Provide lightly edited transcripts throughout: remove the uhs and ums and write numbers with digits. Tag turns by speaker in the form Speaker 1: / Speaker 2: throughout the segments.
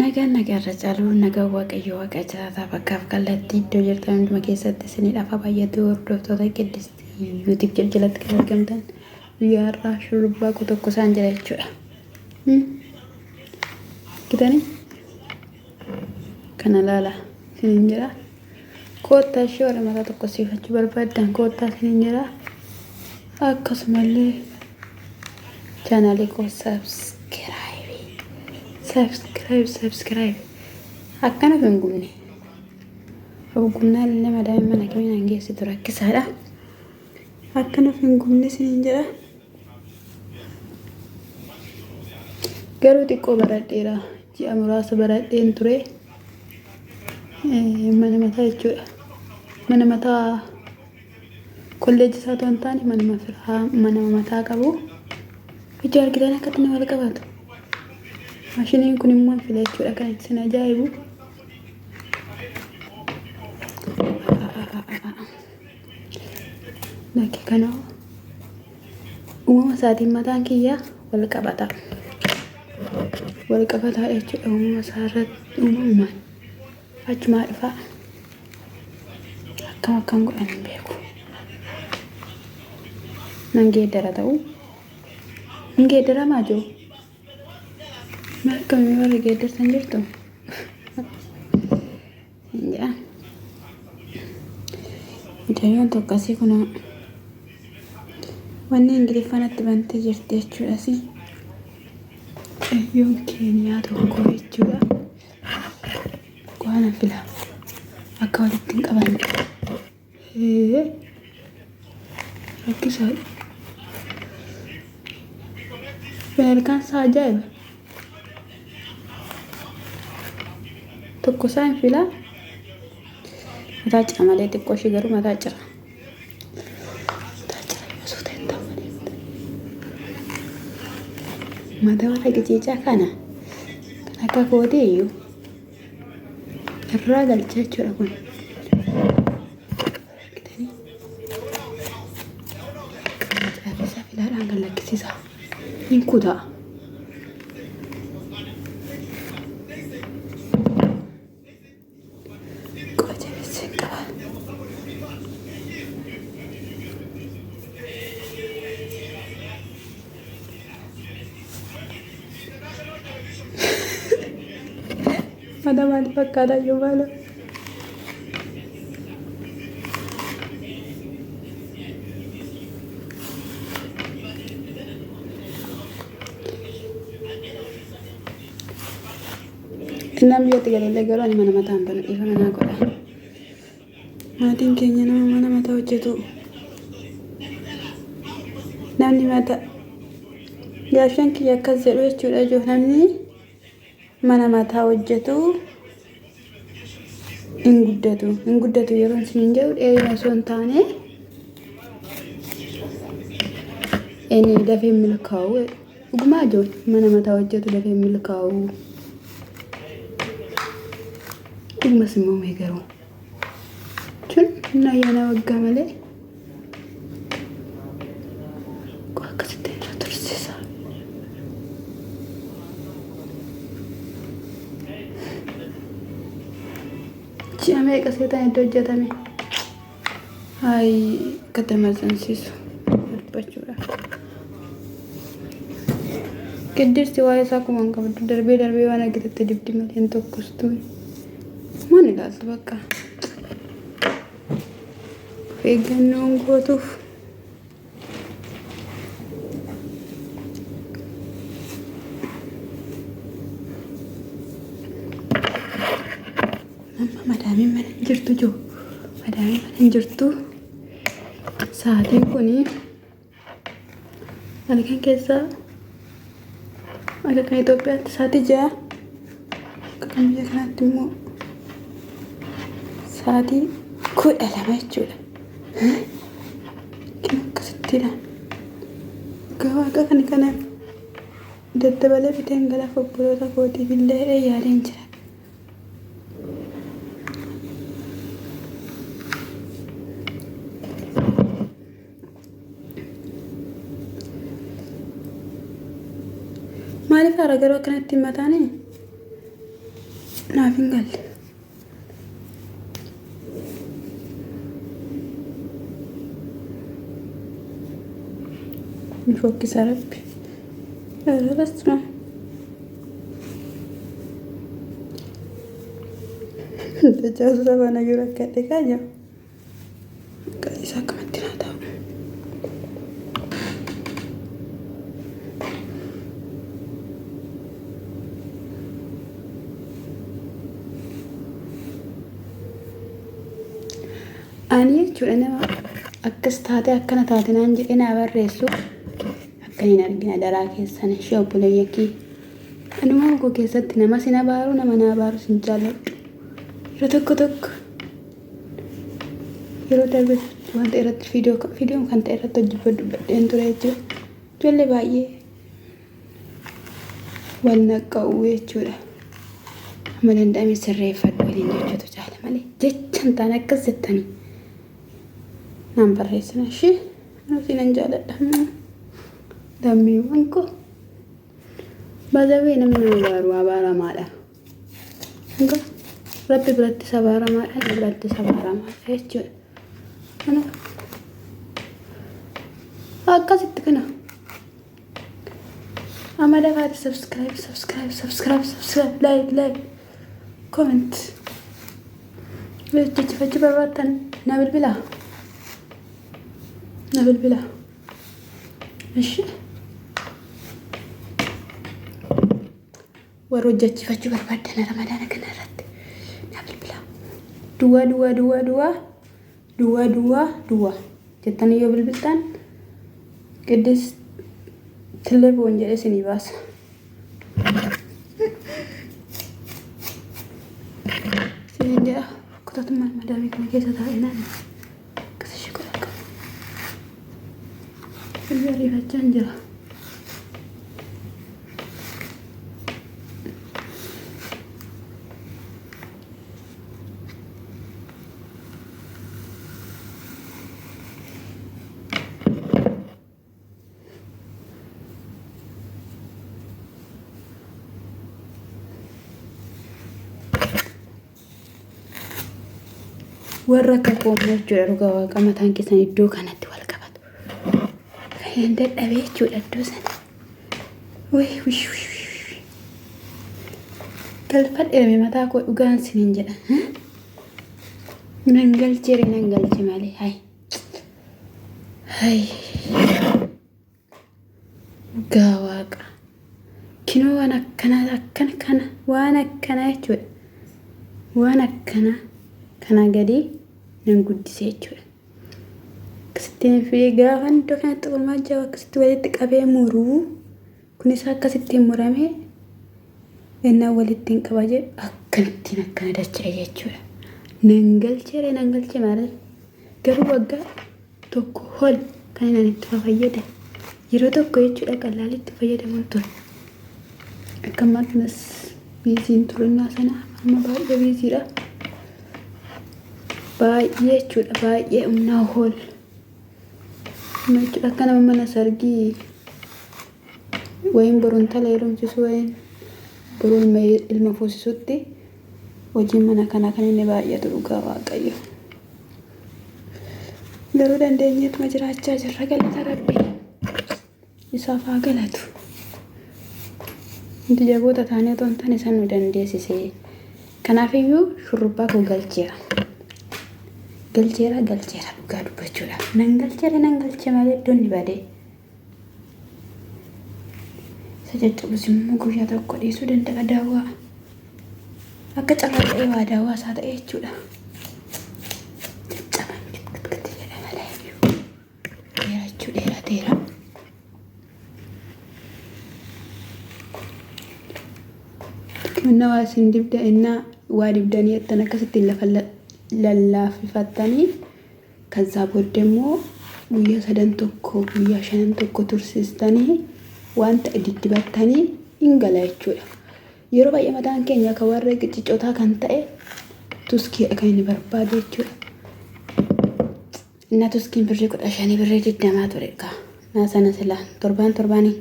Speaker 1: Nagaan nagaarra caalu nagaan Waaqayyo Waaqa jiraataa bakkaaf kallattii iddoo jirtan hunduma keessatti isinii dhafa baay'atu hordoftoota Qiddist YouTube jedhu jalatti kan argamtan guyyaa har'aa shurrubbaa koo tokko isaan jira jechuudha. Argitanii? Kana laala isiniin jira. Koottaa ishee warra mataa tokko siifachuu barbaaddan koottaa isiniin jira. Akkasumallee chaanaalii koo subscribe subscribe subscribe akkana of hin gubne. Of gubnaan illee madaamiin mana keenya hin geessitu rakkisaadha. Akkana of hin gubne isiniin jedha. Garuu xiqqoo baradheera. Ji'a muraasa baradheen ture. Mana mataa jechuudha. Mana mataa kolleejji isaa otoo hin taane manuma firaa manuma mataa qabu. Ija argitan akkatti nama wal qabatu. Maashiniin kun immoo fila jechuudha kan isin ajaa'ibu. Lakki kana uumama isaatiin mataan kiyya wal qabata. Wal qabataa jechuudha uumama isaa irratti uumamumaan achumaa dhufaa. Akkam akkam godhan hin beeku. Nan geeddara ta'u. Hin geeddaramaa jiru. Mee akkamii warri geeddartan jirtu? Hin jedha. Mucayyoon tokko asii kunoo wanni Ingiliffaa natti bantee jirti jechuudha asii. Mucayyoon Keeniyaa tokko jechuudha. Waan fila akka walitti hin qabanne. Ee rakkisaadha. Ilkaan isaa ajaa'iba. Tokko isaa hin filaa. Mataa cira malee xiqqoo ishee garuu mataa cira. Mataa cira yoo suuta hin ta'u malee. Mataa warra qiciicaa kana kan akka kootii iyyuu irraa galcha jechuudha kun. Argitanii? Caafisaa filaadhaan kan lakkisiisa. Hin kutaa. Qofa jabeessee hin qaba. Mana maal fakkaata iyyuu maala. Innaan biyyatti galallee garuu ani mana mataa hin banu dhiifama naa godha. Maatiin keenya nama mana mataa hojjetu. Namni mata gaaffiin kiyya akkas jedhu jechuudha ijoo namni mana mataa hojjetu hin guddatu. Hin guddatu yeroo isin jedhu dheerina osoo hin taane inni dafee milkaa'u. Dhugumaa ijoo mana mataa hojjetu dafee milkaa'u. Dhugumas immoo mee garuu. Jechuun ayyaana waggaa malee akkasitti irra tursiisa. Ji'a meeqa seetaan iddoo hojjetame? Hayi akka maxxansiisu dubbachuudhaaf. Qiddirsi waa'ee isaa akkuma hin qabdu darbee darbee waan argitetti dibdi malee hin tokkostu. Maal ilaaltu bakka? Of eeggannoon gootuuf. Amma madaamiin mana hin jirtu jiru. Madaamiin mana hin jirtu. Sa'aatiin kuni halkan keessaa akka kan Itoophiyaatti sa'aatii 6 akka kan biyya kanaatti immoo sa'aatii 12 jechuudha. Kun akkasittidha. Dhugaa waaqa kan kana daddabalee biteen galaaf obboloota kootiif illee yaadeen jira. Maaliif haara garuu akkanatti hin mataani? Naaf hin galle. Ni fokkisa rabbi. ኧረ በስመ አብ Dachaasa sabana jiru akka dhiqaa jira. Qaliisa akkamatti naa ta'u. Ani jechuudha nama akkas taate akkana taate naan jedhee naa barreessu akka hin argine daraa keessan ishee obboleeyya kee. Anuma koo keessatti nama sin abaaru nama na abaaru sin jaalladhu. Yeroo tokko tokko yeroo darbe wanta irratti viidiyoon kan ta'e irratti hojii dubbadheen ture jechuudha. Ijoollee baay'ee wal naqqa'u jechuudha. Amma danda'ame sirreeffadhu waliin jechuutu caala malee jecha hin taane akkas jettanii naan barreessina ishee nuti nan jaaladha. Lammiiwwan koo bazawee namni nama abaaru abaaramaadha. Hanga rabbi birattis abaaramaadha, nama birattis abaaramaadha jechuudha. Kanaaf akkasitti kana amma dafaati subscribe, subscribe, subscribe, subscribe, like, like, comment hojjechifachuu barbaaddan na bilbilaa, na bilbilaa. Ishi warra hojjechifachuu barbaaddan ramadaana kana irratti na bilbilaa. Duwwaa duwwaa duwwaa duwwaa duwwaa duwwaa duwwaa jettanii yoo bilbiltan Qiddis Tilleeboon jedhee isinii baasa. Isiniin jedha kutatummaan madaamii kana keessa taa'e naan akkas ishee godha qaba. Sirrii ariifachaa hin jira. Warra akka koommoo jechuudha dhugaa waaqa mataan keessan iddoo kanatti wal qabatu. Fayyaan dadhabee jechuudha iddoo sana. Wii wish wish wish. Galfadheerame mataa koo dhugaan sinin jedha. Nan galcheere nan galche malee hayi. Hayi. Dhugaa waaqa. Kinoo waan akkanaa akkana kana waan akkanaa jechuudha. Waan akkanaa kanaa gadi nan guddise jechuudha. Akkasittiin fidee gaafa iddoo kanatti qormaa jiru akkasitti walitti qabee muruu kunis akkasittiin muramee innaan walitti hin qaba jedhu akkanittiin akkana dacha'e jechuudha. Nan galcheere nan galche malee garuu waggaa tokko hol kan inni itti fayyadame yeroo tokko jechuudha qallaalitti fayyadamuun ture. Akka ammaa kanas biiziin turannaa sana amma baay'ee biiziidha. Baay'ee jechuudha baay'ee humnaa hol. Amma jechuudha akka nama mana sargii wayin boru intala heerumsiisu wayin boru ilma fuusisutti hojiin mana kanaa kan inni baay'atu dhugaa waaqayyo. Garuu dandeenyeetuma jiraachaa jirra galata rabbi. Isaaf haa galatu. Nuti jaboota taanee otoo hin taane isaan nu dandeessise. Kanaafiyyuu shurrubbaa koo galcheera. Galcheera galcheera dhugaa dubbachuudhaaf. Nan galcheera nan galche malee iddoon ni badee. Isa caccabus immoo guyyaa tokko dhiisuu danda'a daawwaa. Akka carraa ta'ee waa daawwaa isaa ta'e jechuudha. Caccaban kitkitkit jedha malee iyyuu. Dheerachuu dheerateera. Innaa waa isin dibda innaa waa dibdanii jettan akkasittiin lafa lallaafifattanii Kazaa booddee immoo guyyaa sadan tokko guyyaa shanan tokko tursiistanii wanta diddibattanii hin gala jechuudha. Yeroo baay'ee mataan keenya akka warra qiccicotaa kan ta'e tuskiidha kan inni barbaadu jechuudha. Inna tuskiin birrii 15 birrii 20 ture egaa. Naa sana silaa torbaan torbaanii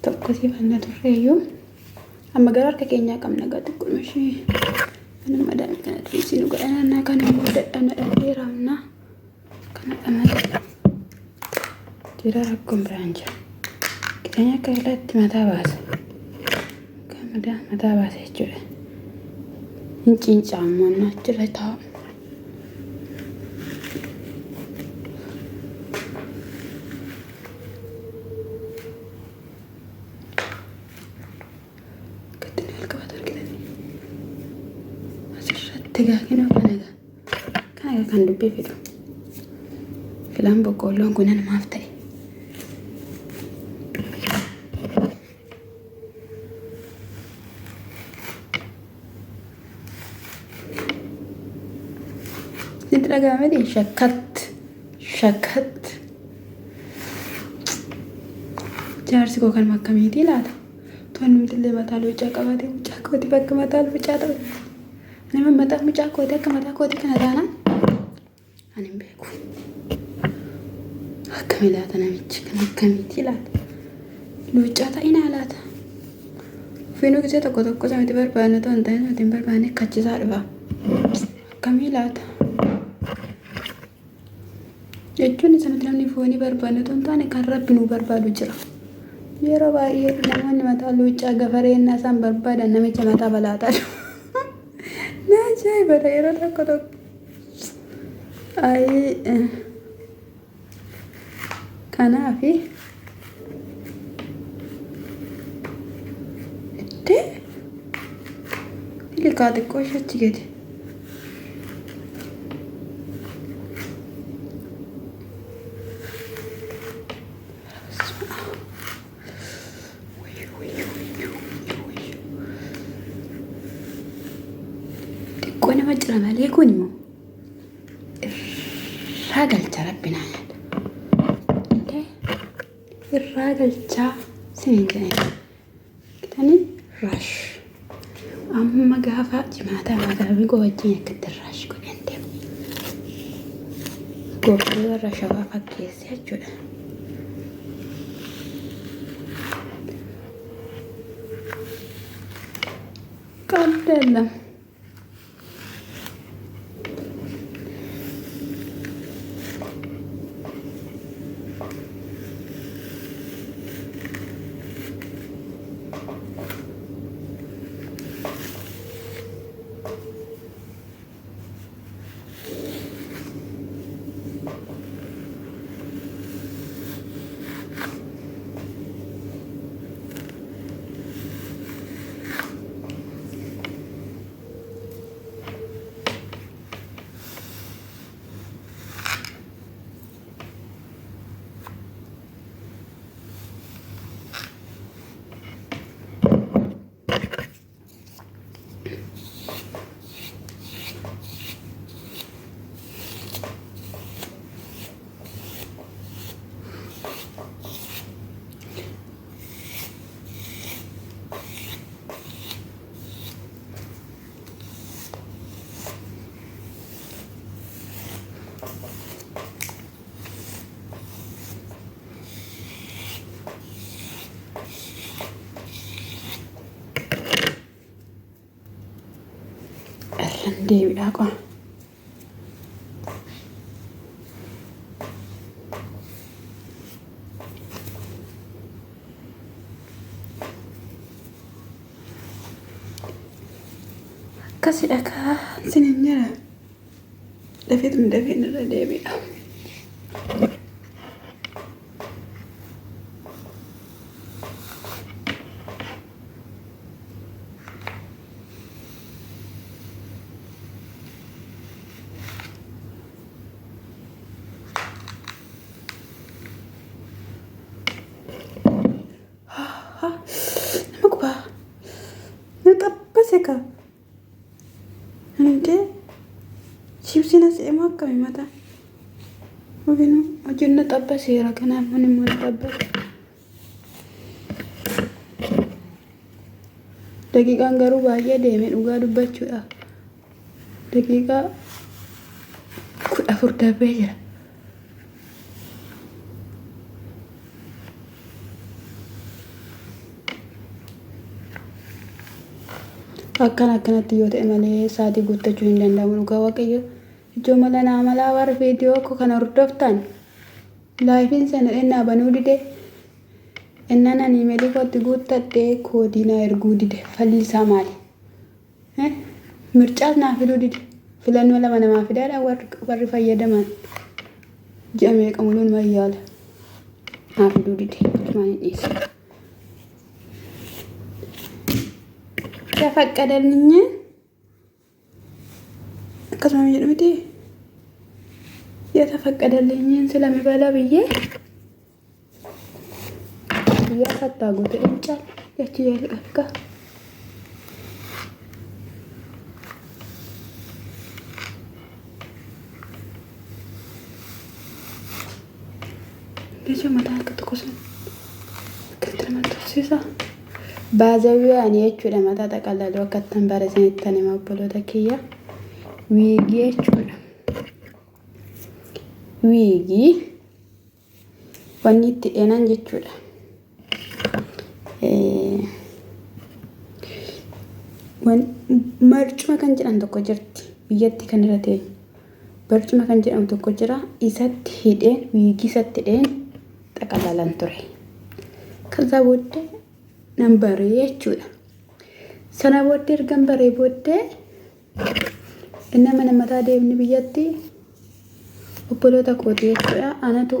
Speaker 1: tokko sifanna turreeyyuu. Amma garuu harka keenyaa qabna gaa xiqqooma ishee kana madaamii kana dhiisii nu godhanannaa kana immoo dadhabna dhabdeeraamna kana malee jira rakkoon biraan jira. Qixanii akka irratti mataa baasa. Akka madaa mataa baasa jechuudha. Hin ciincaammoo achirra taa'u. Akkatti nu jalqabatu argitanii. Asirratti egaa kinoo kana egaa. Kana egaa kan dubbii fidu. Filaan boqqoolloon kun maaf ta'e. Sitti dhaga'ame shakkat shakkat. Jaarsi koo kanuma akkamiitii laata? Toon illee mataa luuccaa qabatee mucaa kooti bakka mataa luuccaa ta'u. Nama mataa mucaa kooti akka mataa kooti kana taanaan ani hin beeku. Akkami laata namichi kan akkamiitii laata? Luuccaa ta'inaa laata? Ofiinuu gisee tokko tokko isa nuti barbaadnu otoo hin ta'in nuti hin barbaanne kachisaa dhufa. Akkamii laata? Jechuun isa nuti namni foonii barbaadnu otoo hin taane kan rabbi nuu barbaadu jira. Yeroo baay'ee namoonni mataa luuccaa gafareennaa isaan barbaadan namicha mataa balaataa dhufa. Na ajaa'ibadha yeroo tokko tokko. Ayii kanaafi itti liqaa xiqqoo ishee achi gadi. Xiqqoo nama cira malee kun immoo irraa galcha rabbi naa nyaata. Irraa galchaa siniin jedhani. Kitanii raash. Amma gaafa jimaataa maadaamii koo wajjin akkatti raash godhan deemu. Gobbee warra shawaa fakkeesse jechuudha. Qabdalla. Irran deebi'aa qofa. Akkasidha kaa sinin jira. Dafeetum dafeen irra deebi'a. Nama gubaa. Na xabbase kaa. Indee chiipsiin as immoo akkami mataa. Ofiinuu hojiin na xabbaseera kanaaf kun immoo na xabbase. Daqiiqaan garuu baay'ee deeme dhugaa dubbachuudhaaf. Daqiiqaa 14 darbee jira. Akkana akkanatti yoo ta'e malee sa'aatii guuttachuu hin danda'amu dhugaa waaqayyo. Ijoo mala naa malaa warri viidiyoo koo kana hordoftan laayifiin sana ennaa banuu dide ennaan ani imeelii kootti guuttadhe koodii naa erguu dide falli isaa maali? Mircaas naa fiduu dide filannoo lama namaa fidaadha warri fayyadaman ji'a meeqa muluun mayyaala naa fiduu dide maal hin dhiisa. ተፈቀደልኝ akkasuma jedhu miti የተፈቀደልኝን ስለምበላ ብዬ guyyaa sattaa guute incal jechi jalqabka jecha mataa akka tokko sun akkatti nama tursiisa. Baazawii ani jechuudha mataa xaqallaluu akka ittiin bara isinitti hima obboloota kiyya. Wiigii jechuudha. Wiigii wanni itti dheenan jechuudha. Barcuma kan jedhan tokko jirti biyyatti kan irra teenyu. Barcuma kan jedhamu tokko jira isatti hidheen wiigii isatti hidheen xaqalalan ture. ከዛ booddee nan baree jechuudha. Sana booddee ergan baree booddee inni mana mataa deemni biyyatti obboloota kooti jechuudha. Anatu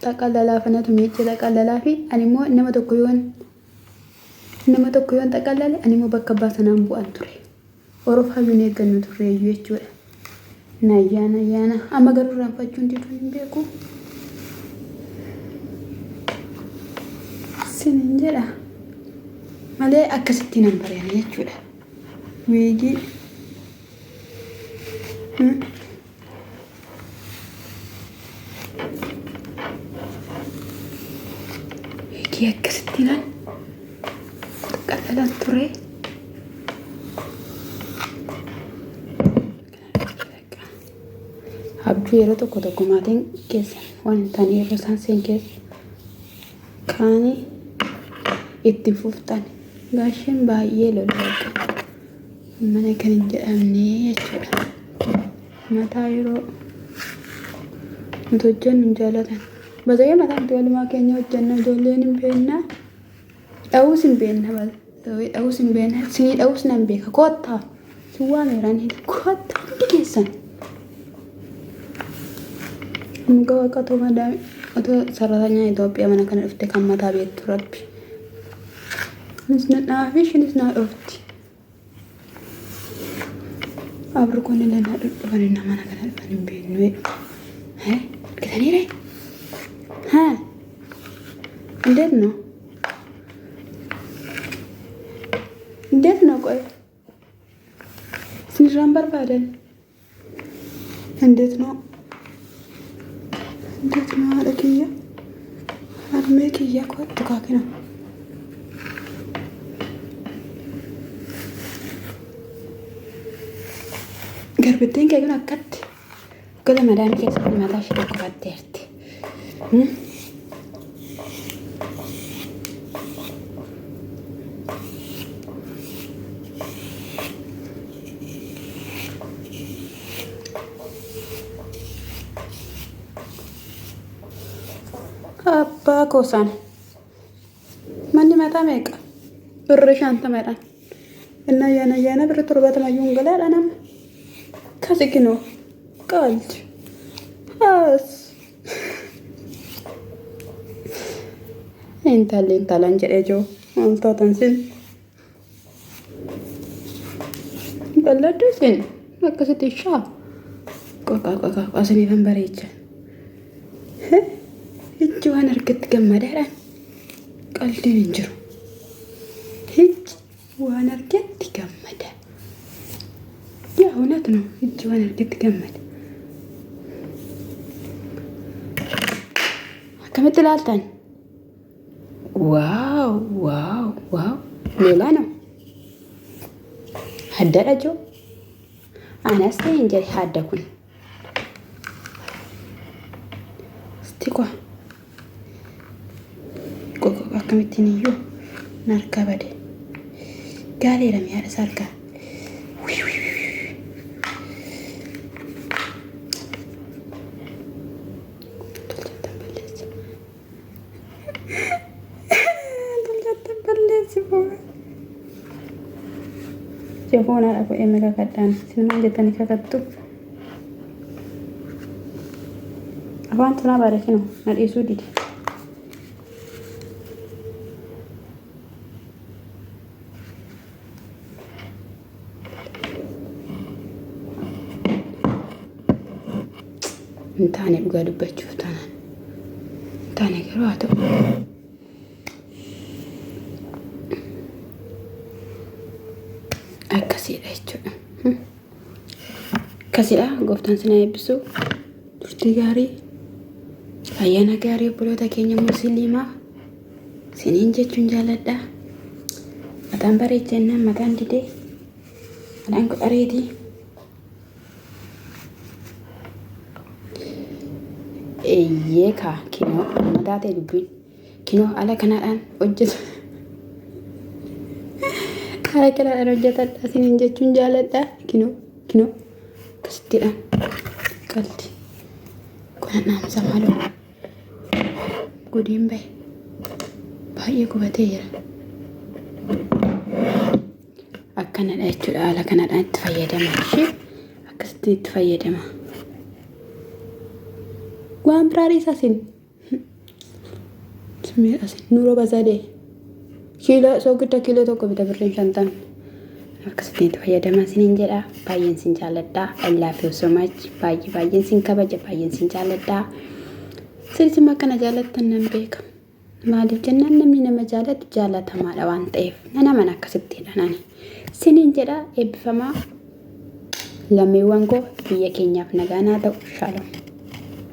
Speaker 1: xaqalalaaf anatu miiccee xaqalalaa fi ani immoo nama tokko yoon nama tokko yoon xaqalale ani immoo bakka abbaa sanaan bu'an ture. Oroof hayyuun eeggannu turreeyyuu jechuudha. Nayyaana ayyaana amma garuu irraanfachuun diduun hin beeku. Sinin jedha malee akkasitti nan bareera jechuudha. Wiigii wiigii akkasitti nan qaxalan ture. Abjuu yeroo tokko tokko maatiin keessan waan hin taane yeroo isaan seen keessa kaanii itti fuftan gaasheen baay'ee lolaaqa mana kan hin jedhamne jechuudha. Mataa yeroo nuti hojjennu hin jaalatan. Baay'ee mataa nuti walumaa keenya hojjenna ijoolleen hin beekna. Dha'uus hin beekna dha'uus hin beekna sinii dha'uus nan beeka kottaa sin waameeraan hin kottaa hundi keessan. Muka waaqa otoo madaami otoo sararaanya Itoophiyaa mana kana dhufte kan mataa beektu rabbi. Anis na dhaafi ishiinis na dhufti. Abri kun illee na dhufan inni mana kana dhufan hin beeknu jedhu. Argitaniire? Haa? እንዴት ነው? እንዴት ነው? ቆይ sinirraan barbaadan እንዴት ነው? እንዴት ነው? haadha kiyya harmee kiyya kottu kaakina. Garbittiin kee kun akkatti gola madaamii keessatti mataa ishee dhukkubatteerti. Abbaa koosaan manni mataa meeqa? Birri shantamadhaan. Inni ayyaana ayyaana birri torbaatamayyuu hin galaadha nama. Kasi kinoo qaalti. Haas. Intalli intalan jedhee jiru maal taatan sin? Balladdu isin akkasitti shaa. Qoqa qoqa qosiniifan bareecha. Ijji waan argatti gammadaadhaan qaldiin hin jiru. Ijji waan argetti gammada. Yaa እውነት ነው። እጅ waan argetti gammada. Akkamitti ilaaltan? Wow wow wow ሌላ ነው። Addadha jiru. Anas ta'e hin jedhe adda kun. Isti qofa. Qoqa akkamittiin iyyuu narka bade. Gaaleera mi'aadha isaa harkaa. Tolchattan balleessi. Tolchattan balleessi boo. Jaboon haadha godhee meeqa kakadhaan isin maal jettanii kakattu? Afaan tunaa bareechinu na dhiisuu dide. Hin taane dhugaa dubbachuuf taanaan. Hin taane garuu haa ta'u. Akkasiidha jechuudha. Akkasidha gooftaan sin haa eebbisu. Turtii gaarii ayyaana gaarii obboloota keenya musliimaa siniin jechuun jaalladha. Mataan bareechennaan mataan didee mataan godhareetii. Eeyyee kaa kinoo amma taatee dubbiin kinoo haala kanaadhaan hojjetu. Haala kanaadhaan hojjetadha siniin jechuun jaalladha kinoo kinoo akkasittiidhaan qalti. Kuna dhaamsa maaloo gudiin bahe baay'ee gubatee jira. Akkanadha jechuudha haala kanadhaan itti fayyadama ishee akkasitti itti fayyadama. Waan biraa dhiisaa sin. Nuroo bazadee. Kiiloo soogidda kiiloo tokko bita birriin shantan. Akkasitti itti fayyadamaa isiniin jedha. Baay'een sin jaalladha. I love you so much. Baay'ee baay'een sin kabaja. Baay'een sin jaalladha. Isinis immoo akkana jaallattan nan beeka. Maaliif jennaan namni nama jaalatu jaalatamaadha waan ta'eef. Nan amana akkasittiidha nani. Siniin jedha eebbifamaa lammiiwwan koo biyya keenyaaf nagaan haa ta'u. Shalom.